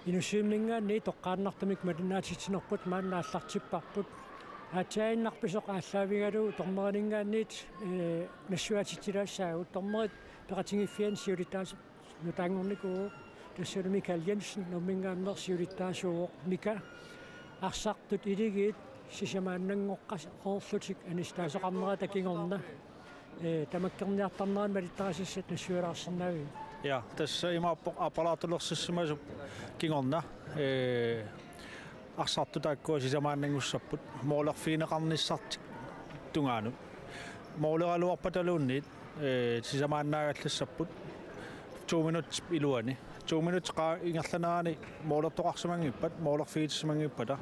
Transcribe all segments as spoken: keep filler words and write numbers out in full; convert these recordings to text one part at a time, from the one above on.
Inussivimminngaanniit toqqaannartumik malinnaatitsinerput maanna aallartipparput. Aatsaaginnaq pisoq aallaavigalugu dommerininngaanniit, ee, nassuiaatitsilaassaagut. Dommerit peqatigiiffianni siulittaasup nutaanngornikuuvoq. Tassalu Michael Jensen Nuumminngaanneersoq siulittaasuuvoq. Mika, arsartut iligiit sisamaannanngoqqasoorlutik anistaasoqarnerata kingorna, ee, tamakkerniartarnerani malittarisassat nassuialaarsinnaaviuk? Ja, tassa imaappoq aappalaartulersissimasut kingorna, ee, arsartut taakkua sisamaannanngussapput, målerfigineqarnissartik tungaanut. Måleraluarpataluunniit, ee, sisamaannaagallassapput to minuttip iluani. To minut qaa-, ingerlanerani målertoqarsimanngippat, målerfigitissimanngippata.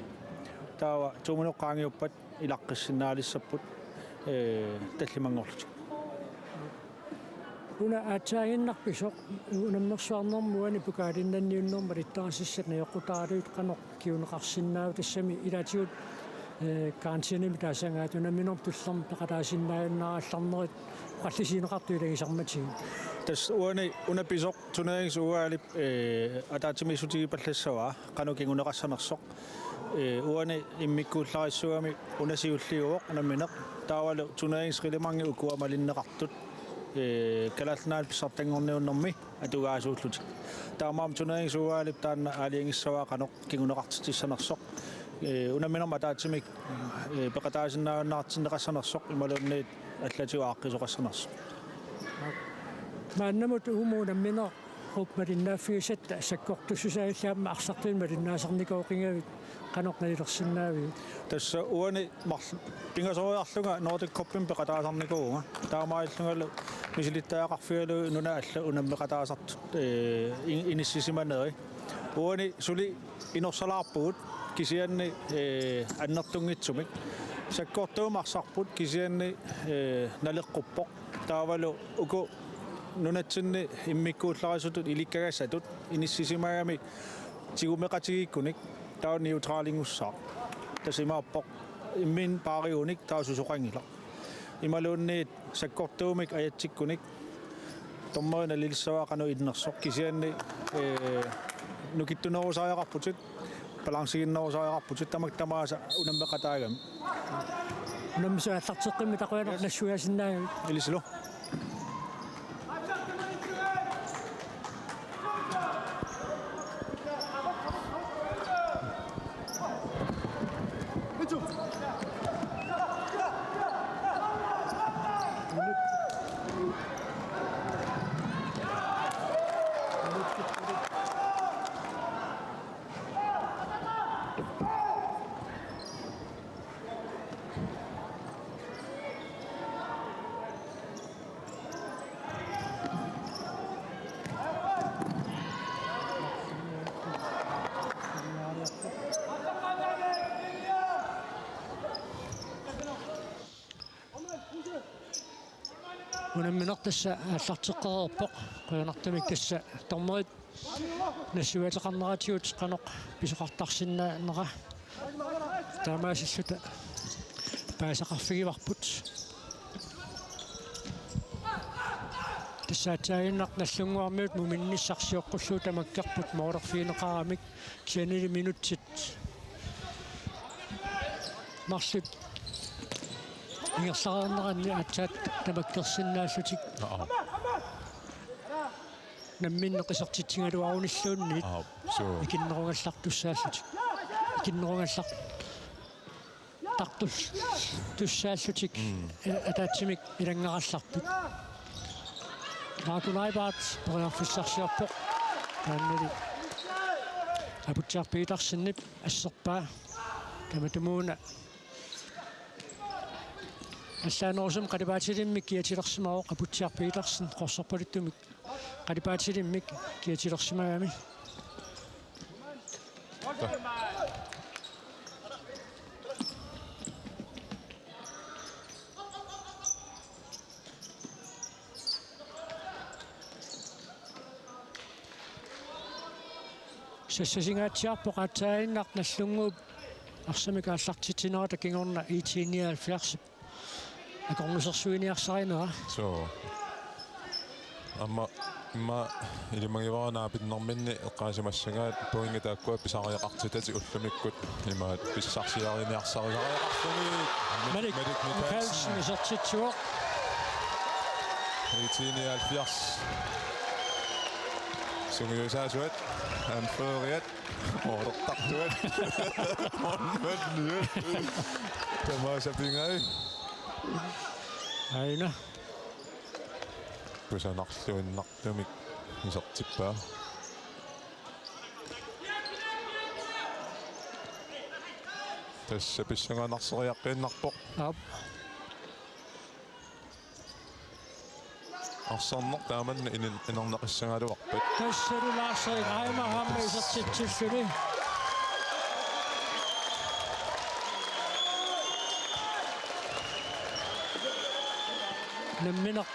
Taava to minut qaangiuppat ilaqqissinnaalissapput, ee, tallimanngorlutik. Una aatsaaginnaq pisoq unammersuarnermut uani pokaalinnanniunnermut malittarisassat najoqqutaaluit qanoq kinguneqarsinnaava, tassami ilaatigut, ee, karantænemik taasagaat unamminermut tullermut peqataasinnaajunnaarallarnerit oqallisigineqartut ilagisarmatigik? Tassa uani una pisoq turneringens udvalgip, ee, ataatsimiissutigipallassavaa qanoq kinguneqassanersoq. Ee, uani immikkuullarissuugami una siulliuvoq unammineq. Taavalu turneringsreglementit ukua malinneqartut, ee, Kalaallit Nunaanni pissartanngorniunnermi atugaasuullutik. Taamaammat turneringsudvalgip taanna aalajangissavaa qanoq kinguneqartitsissanersoq. Ee, unamminermut ataatsimik, ee, peqataasinnaajunnaartinneqassanersoq imaluunniit allatigut aaqqiisoqassanersoq. Maannamut uuma unamminerup malinnaaffigisatta sakkortussusaa illit aamma arsartunik malinnaasarnikooqigavit, qanoq nalilersinnaaviuk? Tassa uani marl-, pingasoriarlunga Nordic Cupimi peqataasarnikuuvunga. Taamaalillungalu misilittagaqarfigalugu nunat allat unammeqataasartut, ee, in-, inissisimaneri. Uani suli inorsalaarpugut kisianni, ee, annertunngitsumik. Sakkortuumik arsarput kisianni, ee, naleqquppoq. Taavalu uku nunatsinni immikkuullarisutut ilikkagassatut inissisimagami tigumeqatigiikkunik taava neutralinngussaaq. Tassa imaappoq imminut paarigunik taava susoqanngilaq. Imaluunniit sakkortuumik ajatsikkunik dommerit nalilissavaat qanoq innersoq kisianni, ee, nukittunerusariaqarputit, balanceginnerusariaqarputit tamakku tamaasa unammeqataagami. Unammisut aallarteqqimmat qujanaq nassuiaasinnaagavit. Ilissilu. Unammineq tassa aallarteqqereerpoq, qujanartumik tassa dommerit nassuiaateqarneratigut qanoq pisoqartarsinnaanera taamaasilluta paasisaqarfigivarput. Tassa aatsaaginnaq Nagdlunguarmiut muminnissaq sioqqullugu tamakkerput målerfigineqaramik, kisiannili minutsit marluk ingerlareerneranni aatsaat tamakkersinnaallutik. Aa. Namminneq isertitsigaluarunilluunniit. Aa, suu. Ikinnerugallartussaallutik. Ikinnerugallar- tartul-, tussaallutik, mm, eh, ataatsimik ilanngarallarput. Marco Neubauer periarfissarsiorpoq. Taannali Aputsiaq Petersenip asserpaa. Tamatumuuna allaanerusumik qalipaatilimmik kiatilersimavoq Aputsiaq Petersen qorsorpaluttumik. Qalipaatilimmik kiatilersimagami. Sassasingaatsiarpoq aatsaaginnaq Nagdlunguup arsamik aallartitsinerata kingorna IT nioghalvfjerds akornusersuiniarsarinera. Suu. Aamma immaqa ilimagivara naapinnerminni eqqaasimassagaat pointit taakkua pisariaqartitatik ullumikkut imaat pissarsiariniarsarisariaqarluni. Malik Malik Mikkelsen. Mikkelsen isertitsivoq. I T nioghalvfjerds. Sungiusaasuat. Anføreriat. Moortartuat. Målmandit. Tamaasa pingai. Aina. Kusanarluinnartumik isertippaa. Tassa pissanganarsereersinnarpoq. Aap. Arsarneq taamanna inin-, inerneqassagaluarpat. Tassalu Lars-Erik Reimer aamma isertitsilluni. Nammineq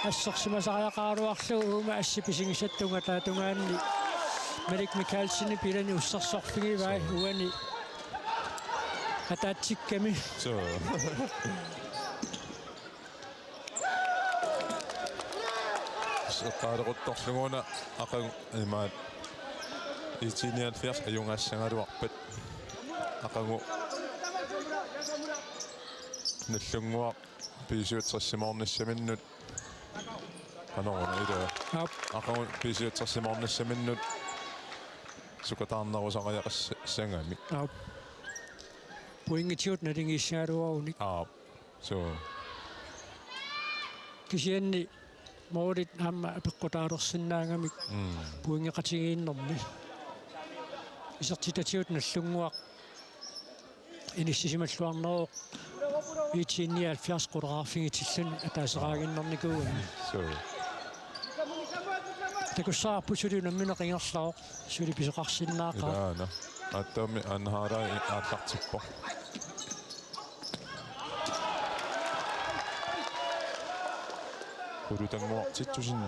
assersimasariaqaraluarlugu uuma assi pisigisattunga taatungaanni Malik Mikkelsenip ilani ussersorfigivai. Suu. Uani ataatsikkami. Suu. Eqqaaleruttorlugu una aqagu imaat I T nioghalvfjerds ajugaassagaluarpat aqagu Nagdlunguaq B syvogtres-imoornissaminnut. Qanoruna ila. Aap. Aqagu B syvogtres-imoornissaminnut sukataarnerusariaqassagami. Aap. Pointitigut naligiissagaluarunik. Aap. Suu. Kisianni moolit aamma apeqqutaalersinnaagamik. Mm. Pointeqatigiinnermi. Isertitatigut Nagdlunguaq inissisimalluarneruvoq I T nioghalvfjerds quleqarfigitilluni ataaseraaginnarnikuugami. Suu. Takussavarput suli unammineq ingerlavoq, suli pisoqarsinnaaqqaa. Ilaana. Aatsaammi anharai aallartippoq. Qulutannguaq Titussen.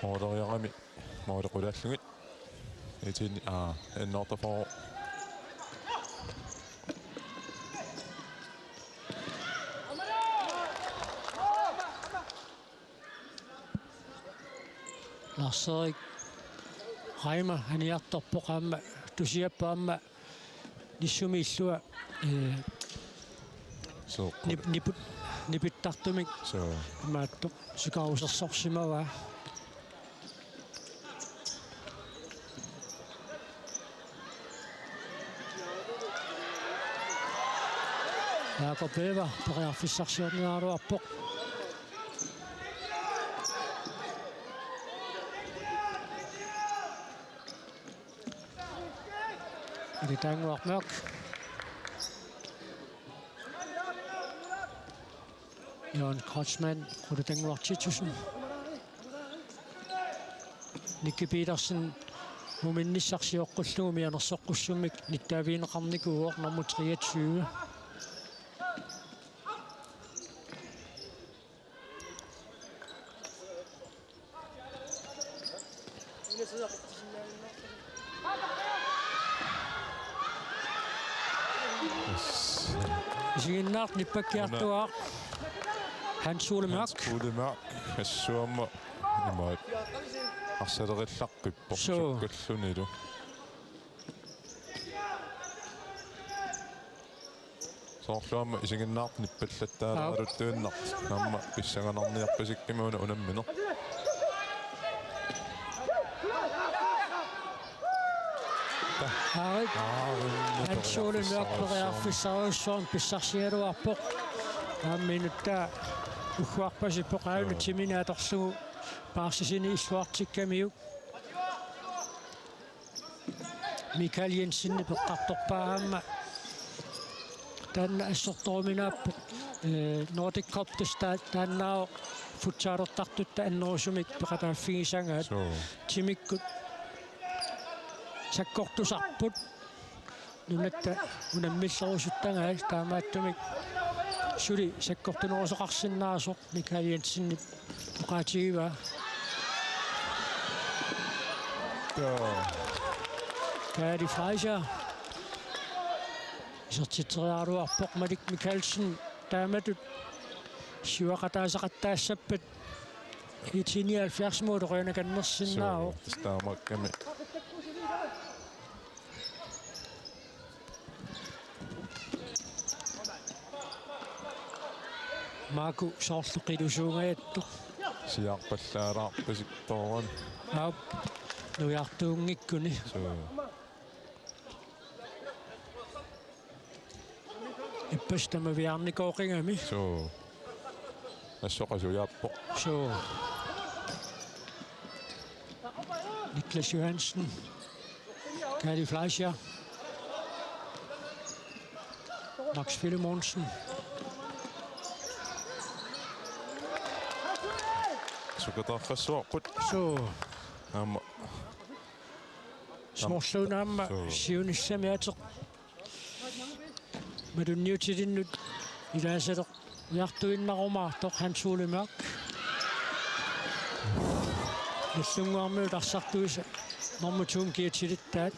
Mooleriarami. Mooli qulaallugit. Itin, aa, ennoortafoq. Lars-Erik Reimer aniartorpoq aamma, tusiappoq aamma nissumi illua, ee, sooq, nip-, niput-, nipittartumik. Suu. Imaattoq sukaarusersorsimavaa. Jakob Weber periarfissarsiorniaraluarpoq. Qulutannguaq Mørch. Jørgen Kreutzmann, Qulutannguaq Titussen. Nicky Petersen, muminnissaq sioqqullugu mianersoqqussummik nittaavigineqarnikuuvoq, nummer treogtyve. Isiginnaartut nippakkiartuaaq. Hans Ole Mørch. Hans Ole Mørch. Assuama imaat. Arsalerillaqqippoq. Suu. Sukkallunilu. Soorlu aamma isiginnaartut nippallattaalaarutsiinnaq. Aap. Aamma pissanganarniarpasikkami una unammineq. Aarit. Aarit. Hans Ole Mørch periarfissarujussuarnik pissarsigaluarpoq. Aamma inuttaa ugguarpasippoq aajuna, suu, timini atorlugu paarsisini illuartikkamiuk. Michael Jensen peqqartorpaa aamma. Taanna assortoruminaappoq, ee, Nordic Cup tassa taa-, taannaavoq futsalertartutta annerusumik peqataaffigisagaat. Suu. Timikkut sakkortusarput. Nunatta unammillerusuttagaat, taamaattumik suli sakkortunerusoqarsinnaasoq Michael Jensenip oqaatigivaa. Jaa. Kaali Fleischer. Isertitseriaraluarpoq Malik Mikkelsen taamatut. Siuaqataasaqattaassappat I T nioghalvfjerds-imut qujanaq annersinnaavoq. Suu, tassa taamaakkami. Maaku soorlu qilusuungajattoq. Siaarpallaalaarpasippoq. Aap. Nujartuunngikkuni. Suu. Ippassaq tamaviaarnikooqigami. Suu. Assoqasujaappoq. Suu. Niklas Johansen. Kaali Fleischer. Max Filemonsen. Sukataarfassuarput. Suu. Aamma. Sorsuunaamma. Suu. Siunissami ateq. Malunniutilinnut ilaasaleq ujartuinnarumaartoq Hans Ole Mørch. Nallunnguarmiut arsartuisa normu to-mut kiatilittaat.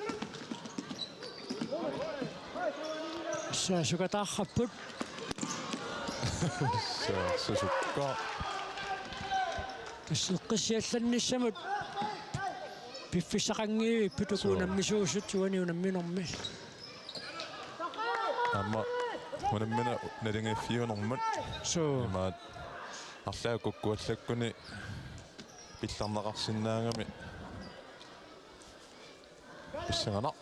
Tassa sukataarrapput. Tassa sukka. Tassa eqqissiallannissamut piffissaqanngivipput. Suu. Uku unammisuusut uani unamminermi. Aamma unammineq naligiiffiunermut. Suu. Imaat arlaat kukkuallakkuni pillarneqarsinnaagami. Pissanganaq.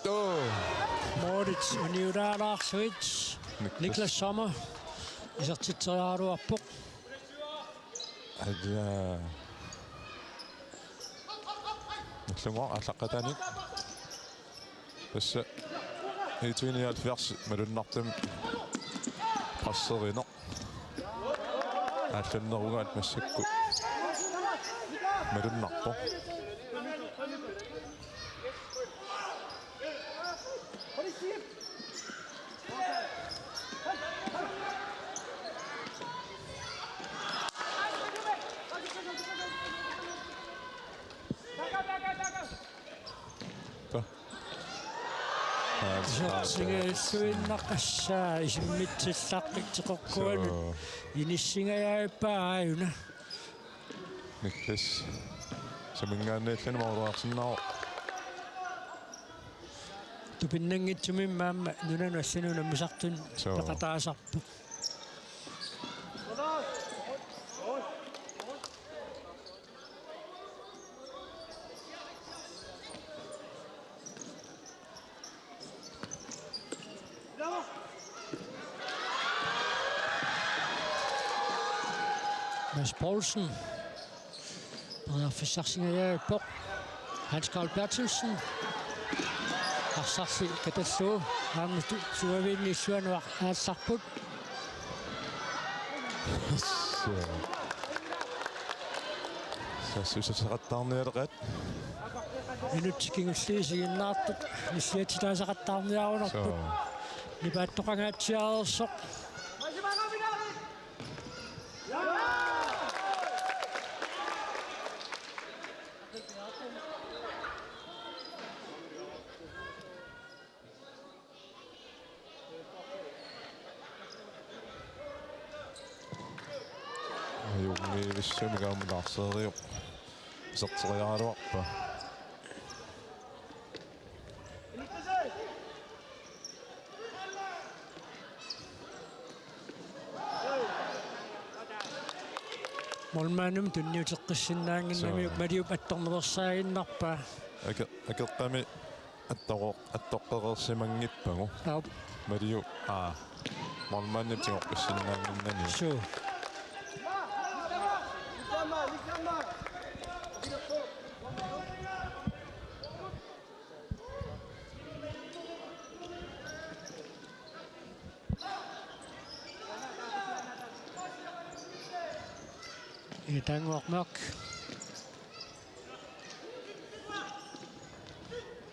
Tuu. Målit uniulaalaarsuit. Niklas. Niklas Sommer. Isertitseriaraluarpoq. Ajaa. Nallunnguaq aallaqqataanik. Tassa I T nioghalvfjerds malunnartumik presserineq. Aallunnerugaat massakkut malunnarpoq. Tassa. Singaassuinnarpassaa isimmitsillaqqitseqoqquanut. Suu. Inissingajavippaa aajuna. Niklas. Samingaanniilluni malugaarsinnaavoq. Tupinnanngitsumimmi aamma nunanut allanut unammisartunut. Suu. Peqataasarpoq. Mads Poulsen. Periarfissarsingajavippaa. Hans Carl Berthelsen. Arsarli katallugu. Aamma tu-, tuaviinni issuanut aallarput. Saassussaqattaarnialeqaat. Minutsit kingulliit isiginnaartut nilliatsitaasaqattaarniarunarput. Suu. Nipaattoqangaatsiareersoq. Ajunngivissumik aamma Lars Eriup iserteriaraluarpaa. Målmandimut tunniuteqqissinnaannginnamiuk. Suu. Maliup attorneqassaaginnarpaa. Ake-, akeqqami attoqoq-, attoqqereersimanngippagu. Aap. Maliu, aa, målmandip tigoqqissinnaannginnami. Suu. Itaannguaq Mørch.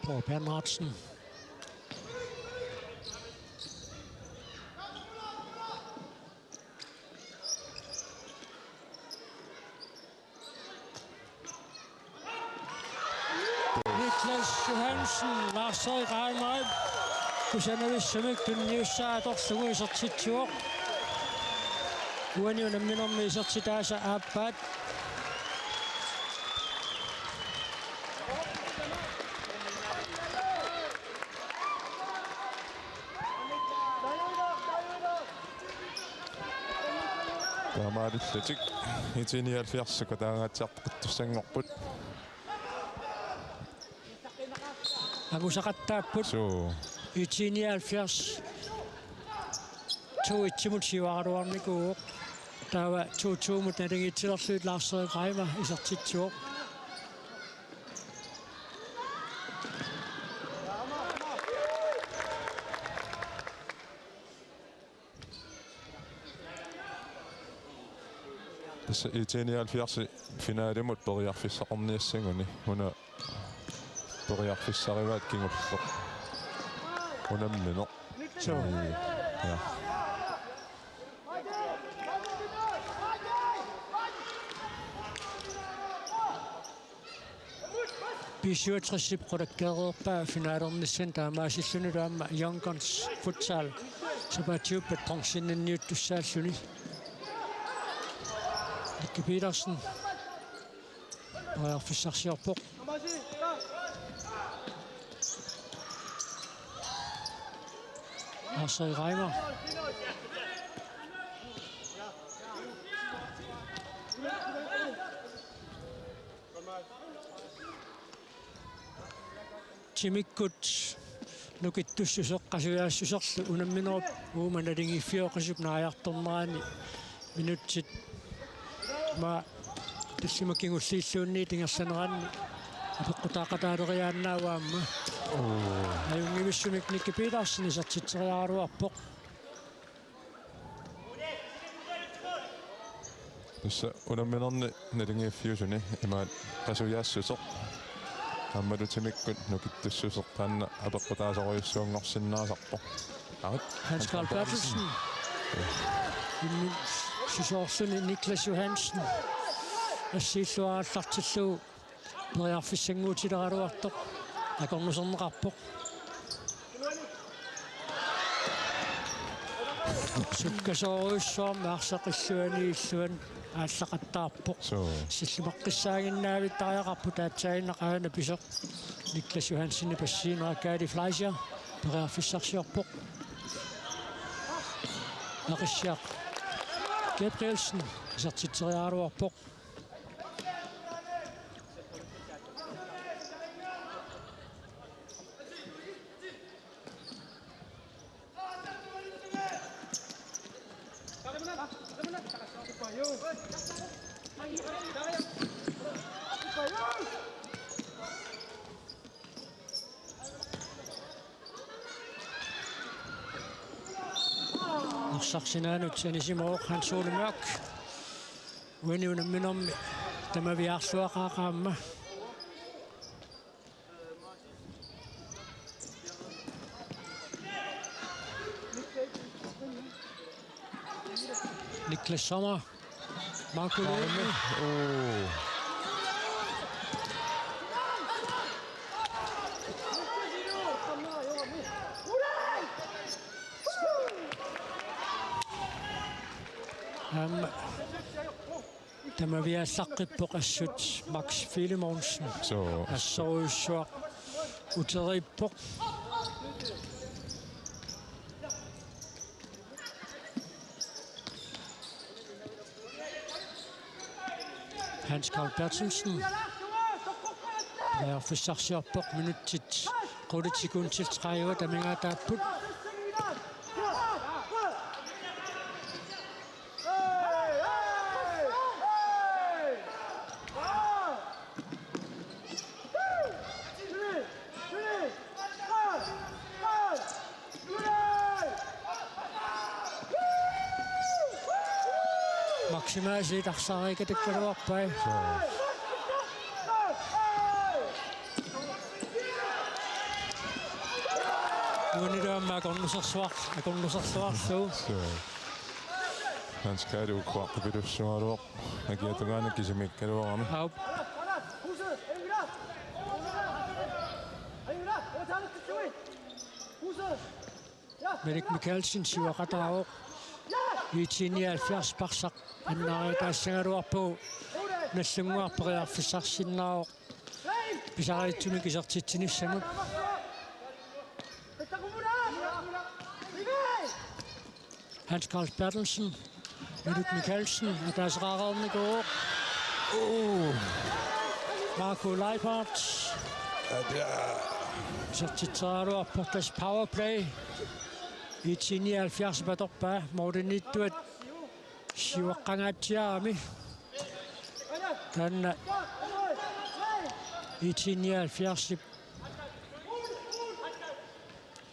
Poul Bernhardsen. Niklas Johansen, Lars Erik Reinvald. Kusanavissumik tunniussaa atorlugu isertitsivoq. Uani unamminermi isertitaasa aappaat. Taamaalillutik I T nioghalvfjerds sukkataangaatsiartoqartussanngorput. Angusaqattaapput. Suu. I T nioghalvfjerds to et-imut siuaraluarnikuuvoq. Taava to to-mut naligiitsilerlugit Lars Erik Reimer isertitsivoq. Tassa I T nioghalvfjerds finalimut periarfissaqarniassaguni una periarfissarivaat kingulleq unammineq. Suu. Ja. B syvogtres-ip qulakkeereerpaa finalernissani taamaasillunilu aamma Young Guns Futsal sapaatiuppat bronzeniinniuttussaalluni. Nicky Petersen periarfissarsiorpoq. Lars Erik Reimer. Timikkut nukittussuseq qasujaassuserlu unamminerup uuma naligiiffioqisup naajartornerani minutsit ma tallimat kingulliilluunniit ingerlaneranni apeqqutaaqataaleriaannaavoq aamma. Oo. Ajunngivissumik Nicky Petersen isertitseriaraluarpoq. Tassa unamminerni naligiiffiusuni imaat qasujaassuseq aammalu timikkut nukittussuseq taanna apeqqutaasorujussuanngorsinnaasarpoq. Aat. Hans Carl Berthelsen. Immin sisoorluni Niklas Johansen. Assiilluarallartillugu periarfissannguutileraluartoq akornuserneqarpoq. Sukkasoorujussuarmik arsaq illuani illuani aallaqattaarpoq. Suu. Sillimaqqissaaginnaavittariaqarpoq taatsaannaq aana pisoq. Niklas Johansenip assiinera Kaali Fleischer periarfissarsiorpoq. Aqissiaq Gabrielsen isertitseriaraluarpoq. Arsaq sinaanut anisimavoq Hans Ole Mørch. Uani unamminermi tamaviaarluaqaaq aamma. Niklas Sommer. Marco Lund. Oo. Aamma tamaviaallaqqippoq assut Max Filemonsen. Suu. Assorujussuaq uteriippoq. Hans Carl Berthelsen. Periarfissarsiorpoq, minutsit qulit sekundit tredive amigaataapput. Maksimaasiit arsaq ikkatikkaluarpai. Uanilu aamma akornusersuar-, akornusersuarlu. Hans Kaali ukua pilussualuaq. Akiatungaani kisimiikkaluarami. Aup. Huse! Huse! Huse! Malik Mikaelsen siuaqataavoq. IT nioghalvfjerds parsaq annaariataassagaluarpoq. Nagdlunguaq periarfissarsinnaavoq pisariitsumik isertitsinissamut. Hans Carl Berthelsen, Malik Mikaelsen, ataaseqareernikuuvoq. Uu. Marco Leibhardt. Isertitseriaraluarpoq, tassa powerplay. IT nioghalvfjerds atorpaa, målimiittuat siuaqqangaatsiarami. Taanna IT nioghalvfjerdsip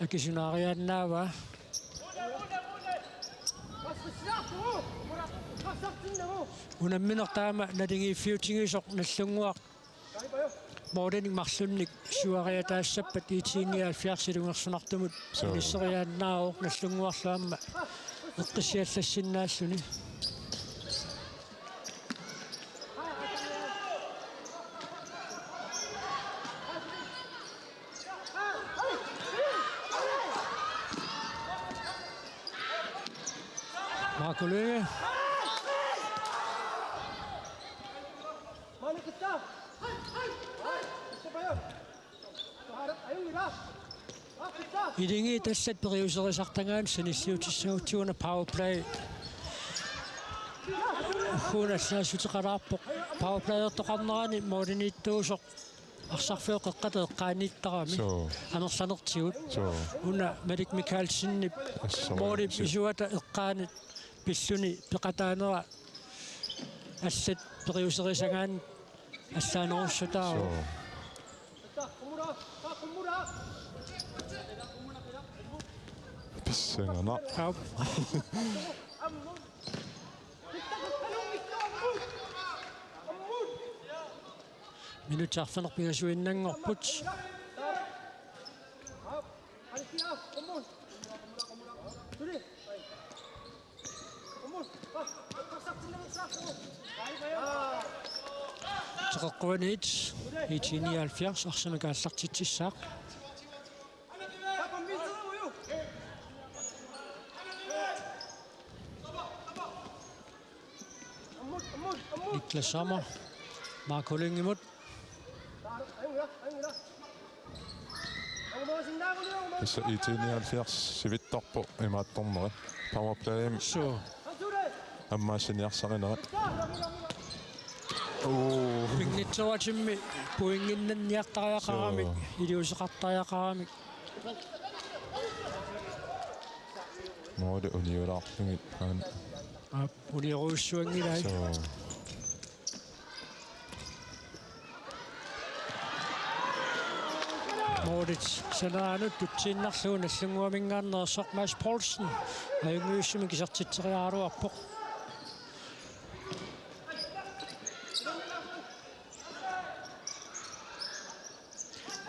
akisunaariaannaavaa. Unammineq taama naligiiffiutigisoq Nagdlunguaq målinik marlunnik siuariataassappat IT nioghalvfjerds ilungersunartumut. Suu. Inisseriaannaavoq Nagdlunguarlu aamma eqqissiallassinnaalluni. Marco Lynge. Iligi tassat periuserisartagaanni sanilliutissagutsigu una powerplay. Ugguuna allaassuteqalaarpoq. Powerplayertoqarnerani målimiittuusoq arsarfiup qeqqata eqqaaniittarami. Suu. Amerlanertigut. Suu. Una Malik Mikaelsenip. Assut. Målip suu. Isuata eqqaani pilluni peqataanera allat periuserisagaanni allaanerussutaavoq. Suu. Pissanganaq. Aap. Minutsit arfineq pingasuinnanngorput. Teqeqquaniit IT nioghalvfjerds arsamik aallartitsissaaq. Niklas Sommer, Marco Lyngimut. Tassa IT nioghalvfjerds sivitsorpoq imaattornerat. Powerplayimi. Suu. Ammaassiniarsarinera. Uu. Pinngitsooratimmi pointinnanniartariaqaramik, suu, iliuuseqartariaqaramik. Måli uniulaarlugit aana. Aap, uniorujussuanngilai. Suu. Målit sanaanut tutsiinnarlugu Nagdlunguaminngaanneersoq Mads Poulsen ajunngitsumik isertitseriaraluarpoq.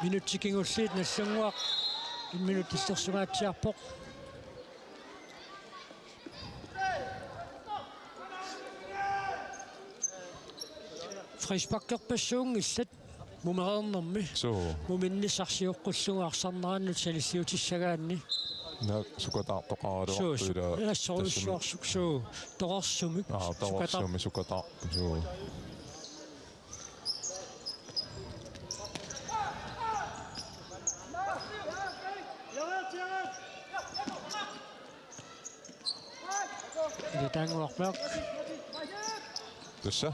Minutsit kingulliit Nagdlunguaq en minut illersunngatsiarpoq. Frisparkerpassuunngillat mumereernermi. Suu. Muminnissaq sioqqullugu arsarnerannut sanilliutissagaanni. Naak sukataartoqaraluarpoq. Suu, su-, ilaa, assorujussuarsuuvoq, tassami. Suu, torersumik. Aa, sukataar-, torersumik sukataarpoq. Suu. Ilitaannguarpiaq. Tassa.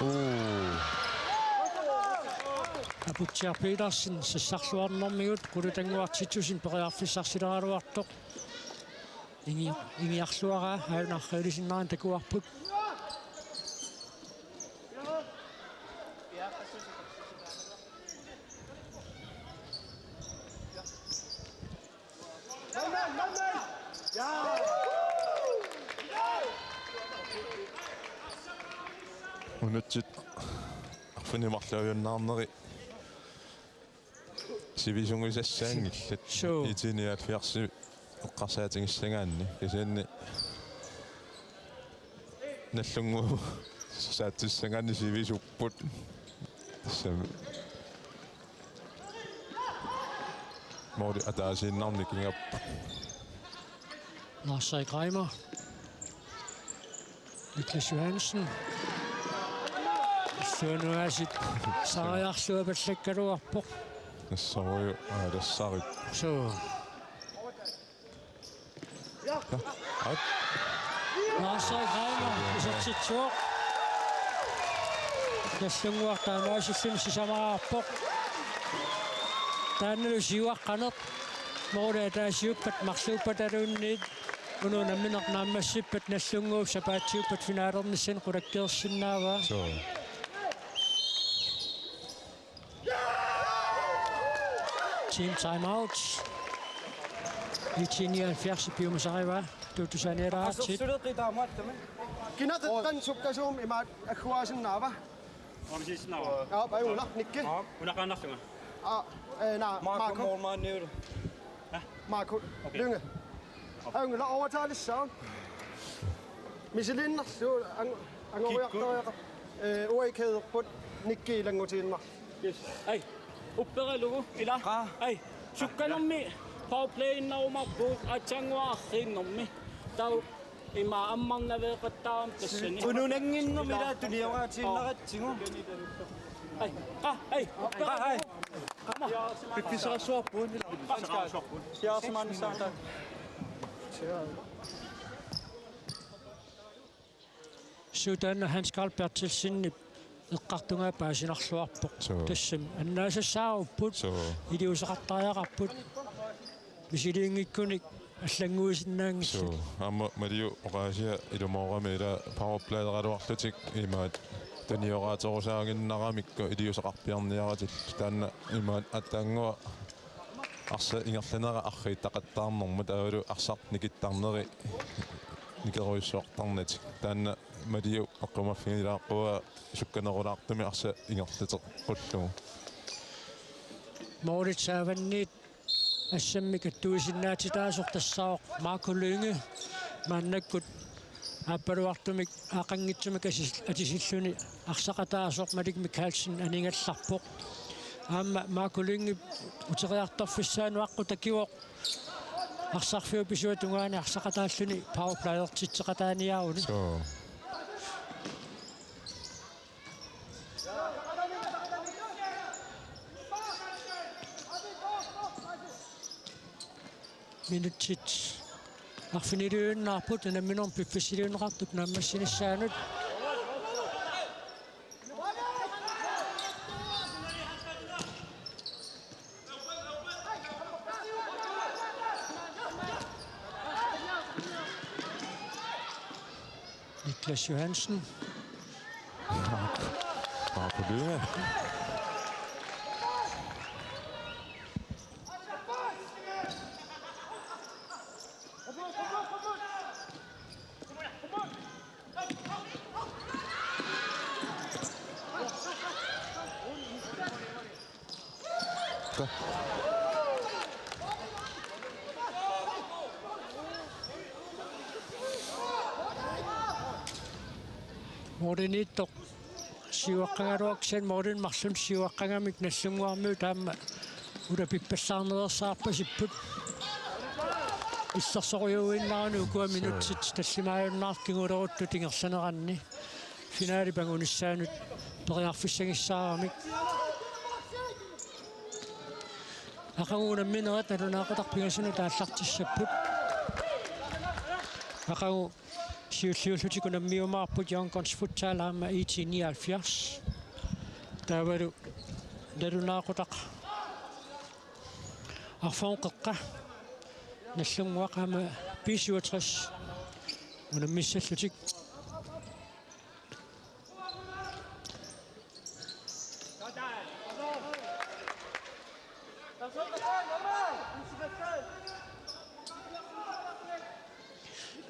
Uu. Aputsiaq Petersen sassarluarnermigut Qulutannguaq Titussenip periarfissarsileraluartoq. Ingi-, ingiarluaraa aajuna arriilisinnaanerani takuarput. Unitsit arfineq-marluinnarneri sivisunngisassaanngillat. Suu. IT nioghalvfjerds eqqarsaatigissagaanni. Kisianni Nagdlunguaq saatsissagaanni sivisupput. Tassami. Måli ataasiinnarnik ingapput. Lars Erik Reimer. Niklas Johansen. Suunuasit saariarlua pallakkaluarpoq. Nassaruju aalassarip. Suu. At. Lars Erik Reimer isertitsivoq. Nagdlunguaq taamaasilluni sisamaraarpoq. Taannalu siuaqqaneq. Måli ataasiuppat marluuppataluunniit. Unammineq naammassippat Nagdlunguup sapaatiuppat finalernissani qulakkeersinnaavaa. Suu. Team timeout. IT nioghalvfjerds piumasarivaa. Tutusaanialaartut. Kinateqqan sukkasuumik imaat agguaasinnaava? Aamma siissinnaava? Aa, ajunngilaq, Nikki. Aa, una qaannarlunga. Aa, ee, naa, Marco. Marco. Målmandiulu. Hä? Marco. Okay. Lynge. Ajunngilaq, overtagelse. Misiliinnarlugu ang-, angoriartoriaqar-, ee, uaikheepput Nikki ilanngutiinnarlugu. Yes. Ai, upperalugu, ila. Aa. Ai, sukkanermi powerplayinnarumaarpugut aatsaannguaq arriinnermi. Taava ima ammarnaveeqattaarami tassani. Ununannginnermi ila tunioraatiinnaratsigu. Ai, aa, ai. Aa, ai. Piffissaqarsuarput ila. Piffissaqarsuarput. Siaarsimaannissaata. Suu, taanna Hans Karl Berthelsenip eqqartugaa paasinarluarpoq. Suu. Tassami annaasassaaruppoq. Suu. Iliuuseqartariaqarput. Misiliinngikkunik allannguisinnaanngillat. Suu, aamma Maliu oqaasia ilumoorami ila powerplayeraluarlutik imaat tunioraatsorusaaginnaramikku iliuuseqarpiarniaratik taanna imaat aatsaannguaq arsaq ingerlanera arriittaqattaarnermut taavalu arsaq nikittarneri nikerujussuartarnatik. Taanna Maliu aqqumaffigilaaqquaa sukkanerulaartumik arsaq ingerlateqqullugu. Målit saavanniit assammik attuisinnaatitaasoq tassaavoq Marco Lynge maannakkut aappaluartumik aaqqanngitsumik atis-, atisilluni arsaqataasoq Malik Mikaelsen anigallarpoq. Aamma Marco Lynge uteriartorfissaanut aqqut takivoq arsarfiup isuata tungaani arsaqataalluni powerplayertitseqataaniaruni. Suu. Minutsit arfiniliuinnarput unamminermi piffissaliunneqartup naammassinissaanut. Niklas Johansen. Marco Lynge. Målimiittoq siuaqqagaluarpoq, kisianni målimut marlunut siuaqqagamik Nagdlunguarmiut aamma ulapippallaarnereersaarpasipput. Illersorujuinnarani ukua minutsit tallimaajunnaartut kinguleruttut ingerlaneranni. Finalip angunissaanut periarfissagissaaramik. Aqagu unamminerit nalunaaqutaq pingasunut aallartissapput. Aqagu siulliullutik unammiumaarput Young Guns Futsal aamma IT nioghalvfjerds. Taavalu nalunaaqutaq arfernup qeqqa Nagdlunguaq aamma B syvogtres unammissallutik.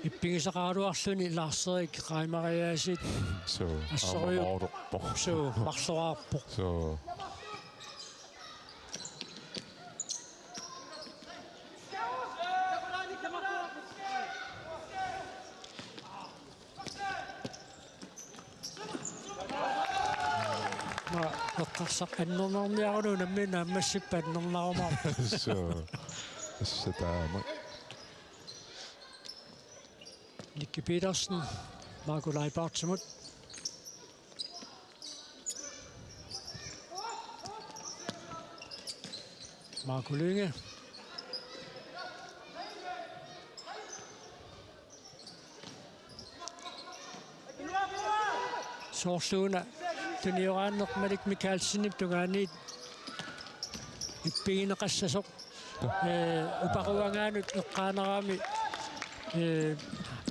Ippigisaqaraluarluni Lars-Erik Reimeriaasiit. Suu, assorujuk. Aamma moorpoq. Suu, marloraarpoq. Suu. Maa, eqqarsaq annernarniaruni unammineq naammassippat annernarumaarpoq. Suu. Assataama. Miki Petersen, Marco Leibartsimut. Marco Lynge. Soorluuna tunioraanneq Malik Mikaelsenip tungaaniit ippigineqassasoq. Ee, uparuangaanut eqqaanerami, ee,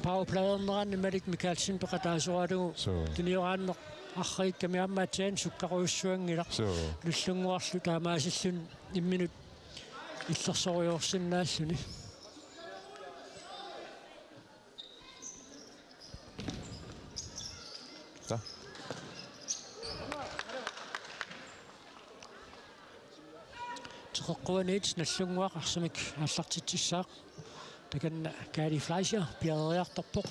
powerplayerneranni Malik Mikaelsen peqataasoralugu. Suu. Tunioraanneq arriikkami aamma aatsaat sukkarujussuanngilaq. Suu. Nallunnguarlu taamaasilluni imminut illersorujoorsinnaalluni. Ta. Teqeqquaniit Nallunnguaq arsamik aallartitsissaaq. Takanna Kali Fleischer piareeriartorpoq.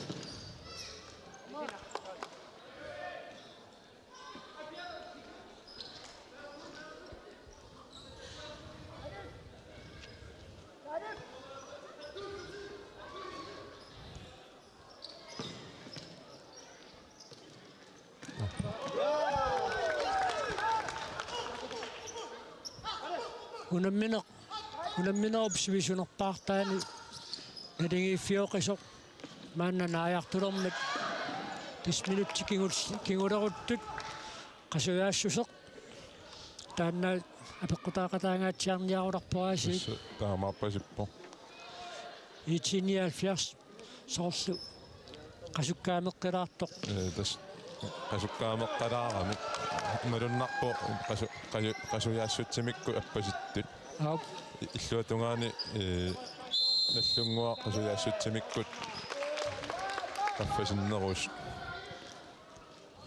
Unammineq, unamminerup sivisunerpaartaani naligiiffioqisoq maanna naajartulermat tassa minutsit kingul-, kinguleruttut qasujaassuseq. Taanna apeqqutaaqataangaatsiarniarularpoq aasiit. Tassa taamaapasippoq. IT nioghalvfjerds soorlu qasukkaameqqalaartoq. Ee, tassa qasukkaameqqalaarami. Malunnarpoq qasu-, qasu-, qasujaassutsimikkut appasittut. Aap. I-, illuatungaani, ee, Nallunnguaq qasujaassutsimikkut qaffasinnerus.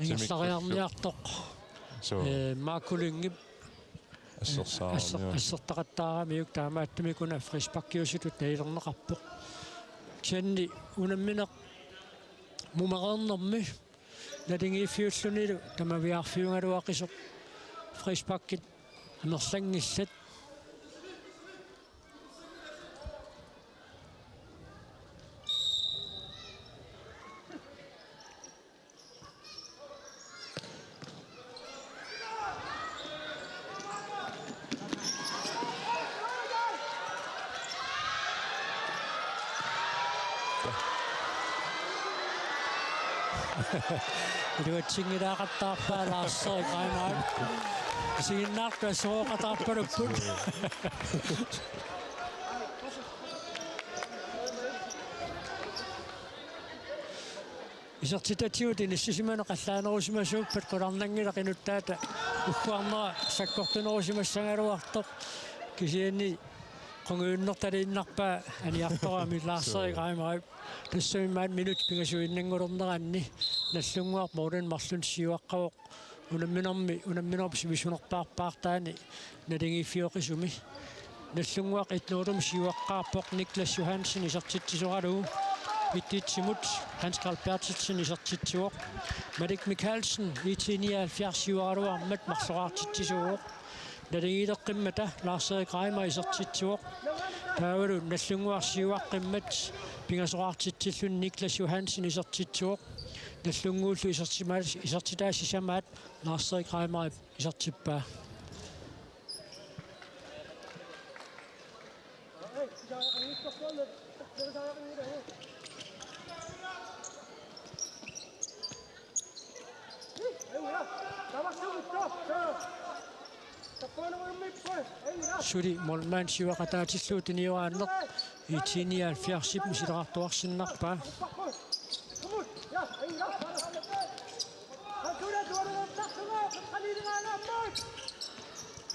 Ingerlariarniartoq. Suu. Ee, Marco Lyngep. Assersaarami. Asser-, assertaqattaaramiuk taamaattumik una frisparkiusutut nalilerneqarpoq. Kisianni unammineq mumereernermi naligiiffiullunilu tamaviaarfiugaluaqisoq frisparkit amerlanngillat. Iluatsinngilaaqattaarpaa Lars-Erik Reimer. Isiginnaartut assoroqataarpalupput. Isertitatigut inissisimanut qallaanerusimasuuppat qularnanngilaq inuttaata ugguarnera sakkortunerusimassagaluartoq, kisianni qungujunnertaliinnarpaa aniartorami Lars-Erik Reimer. Tassami maani minutsit pingasuinnanngulerneranni Nallunnguaq målinik marlunnik siuaqqavoq. Unamminermi, unamminerup sivisunerpaartaani naligiiffioqisumi. Nallunnguaq et nulimi siuaqqaarpoq Niklas Johansen isertitsisoralugu. Ititsimut Hans Karl Berthelsen isertitsivoq. Malik Mikaelsen IT nioghalvfjerds siuaraluarmat marloraartitsisuuvoq. Naligiileqqimmata Lars-Erik Reimer isertitsivoq. Taavalu Nallunnguaq siuaqqimmat pingasoraartitsilluni Niklas Johansen isertitsivoq. Nallunnguullu isertima-, isertitaa sisamaat Lars-Erik Reimer isertippaa. Suli målmand siuaqataatillugu tunioraanneq IT nioghalvfjerdsip misileqartuarsinnarpaa.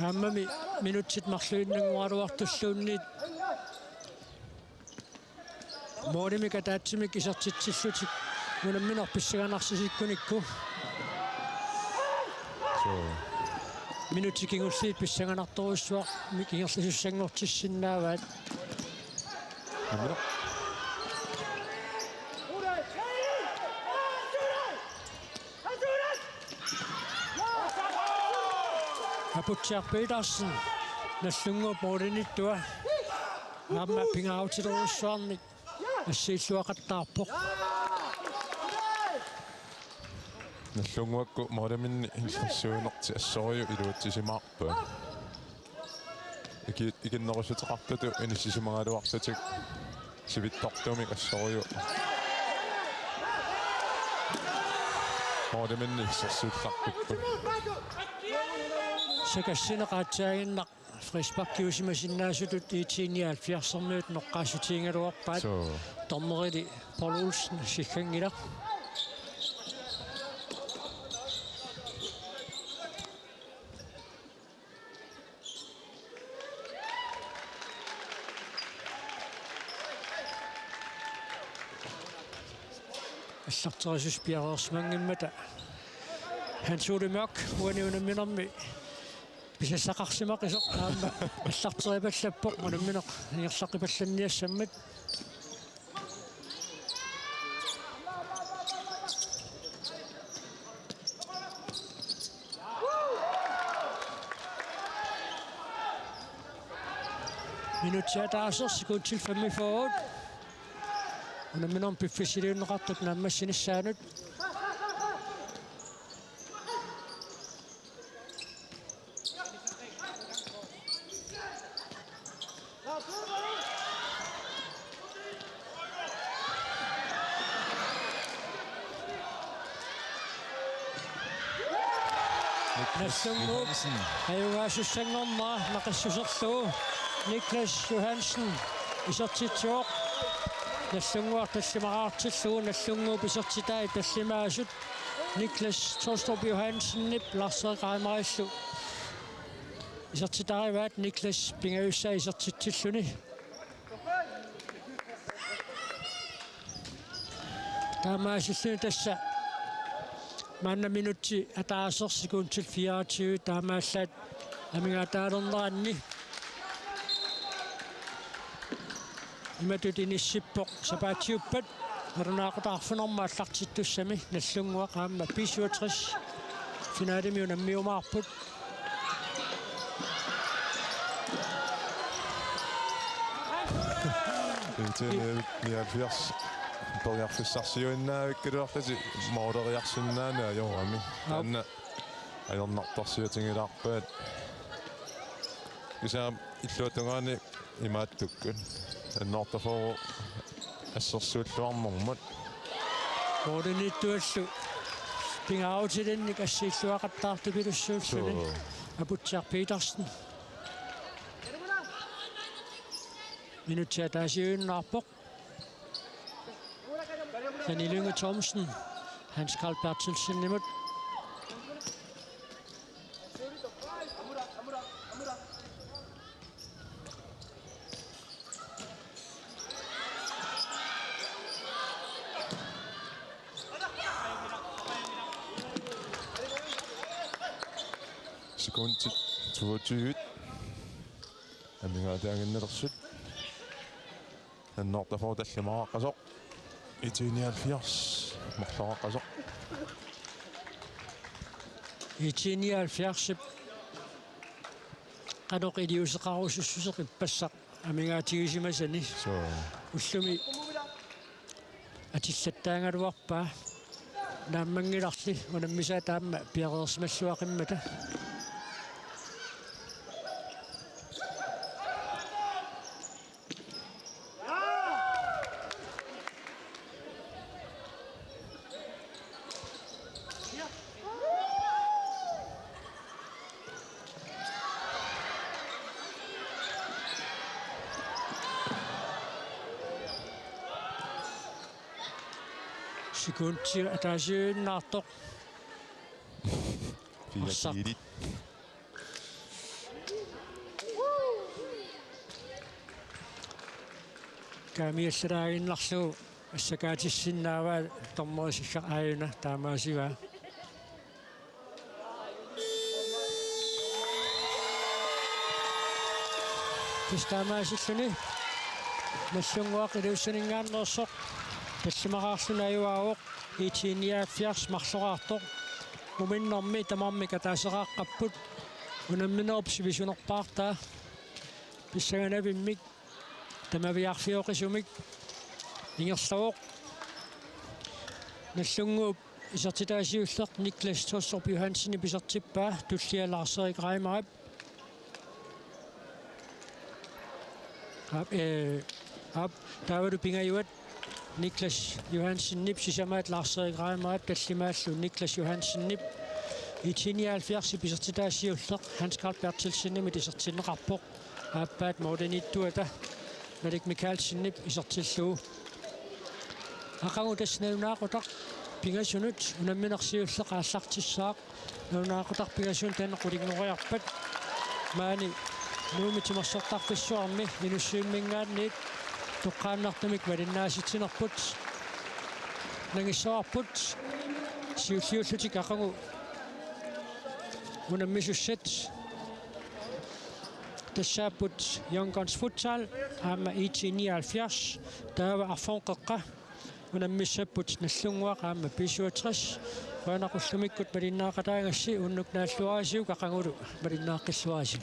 Aammami minutsit marluinnanngoraluartulluunniit målimik ataatsimik isertitsillutik unammineq pissanganarsisikkunikku. Suu. Minutsit kingulliit pissanganartorujussuarmik ingerlasussanngortissinnaavaat. Unammineq. Aputsiaq Petersen, Nallunnguup målinittua. Aamma pingaarutilerujussuarnik assiilluaqattaarpoq. Nallunnguakkut måliminni insersuinertik assorujussuaq iluatsisimaarpaat. Iki-, ikinnerussuteqartutut inissisimagaluarlutik sivitsortumik assorujussuaq måliminni insersuullarpipput. Sakassineq aatsaaginnaq frisparkiusimasinnaasutut I T nioghalvfjerdsermiut noqqaassutigigaluarpaat. Suu. Dommerili Paul Olsen sikkanngilaq. Allarterisussat piareersimanngimmata Hans Ole Mørch uani unamminermi pisassaqarsimaqisoq aamma allarteripallappoq unammineq ingerlaqqipallanniassammat. Minutsit ataaseq sekundit femogfyrre. Unamminermi piffissaliunneqartut naammassinissaanut. Nallunnguup Johansen. Ajugaasussanngormat naqissuserlugu Niklas Johansen isertitsivoq. Nallunnguaq tallimaqartillugu Nallunnguup isertitai tallimaasut Niklas Tostrup Johansenip Lars-Erik Reimerillu isertitarivaat. Niklas pingajussaa isertitsilluni. Taamaasilluni tassa maanna minutsit ataaseq sekundit fireogtyve taamaallaat amigaataalerneranni. Imatut inissippoq sapaatiuppat nalunaaqutaq arfineq-marluk aallartittussami Nallunnguaq aamma B syvogtres finalemi unammiumaarput. N T nioghalvfjerds periarfissarsiuinnaavikkaluarlutik måleriarsinnaanani ajorami. Aap. Taanna ajornartorsiutigilaarpaat. Kisianni illuatungaani imaattukkut. N otteogfyrre assersuulluarnermut. Målimiittuallu pingaarutilinnik assiilluaqattaartupilussuulluni. Suu. Aputsiaq Petersen. Minutsit ataasiinnarpoq. Danny Lynge Thomsen, Hans Carl Berthelsenimut. Sekundit toogtyve. Amigaataaginnalersoq. N otteogfyrre tallimaqaqqasoq. I T nioghalvfjerds marloqaqqasoq. I T nioghalvfjerdsip qanoq iliuuseqarusussuseq ippassaq amigaatigisimasani. Suu. Ullumi atillattaagaluarpaa. Naammanngilarli unammisaat aamma piareersimalluaqimmata. Sekundit ataasiinnartoq. Fire. Arsaq. Kiilit. Kaamiallalaaginnarlugu assakaatissinnaavat dommerissaq aajuna taamaasivaa. Tassa taamaasilluni Nallunnguaq Ilulissaninngaanneersoq tallimaqarluni ajugaavoq. I T nioghalvfjerds marloraartoq. Muminnermi tamarmik ataaseraqqapput. Unamminerup sivisunerpaartaa. Pissanganartumik tamaviaarfioqisumik ingerlavoq. Nallunnguup Isertitaa siulleq Niklas Tostrup Johansenip isertippaa, tullia Lars-Erik Reimerip. Aap, eh, aap, taavalu pingajuat Niklas Johansenip sisamaat Lars-Erik Reimerip tallimaallu Niklas Johansenip. IT-nioghalvfjerdsip isertitaa siulleq Hans Carl Berthelsenimit isertinneqarpoq. Aappaat målimiittuata Malik Mikaelsenip isertillugu. Aqagu tassa nalunaaqutaq pingasunut unamminersiulleq aallartissaaq. Nalunaaqutaq pingasunut taanna qulinngoriarpat maani Nuummi timersortarfissuarmi Inussivimminngaanniit toqqaannartumik malinnaasitsinerput nangissavarput. Siulliullutik aqagu unammisussat tassaapput Young Guns Futsal aamma IT-nioghalvfjerds, taava Arferngeqqa unammissapput Nagdlunguaq aamma B syvogtres. Qujanaq ullumikkut malinnaaqataagassi, unnuk naalluarisiuk aqagulu malinnaaqqilluarisi.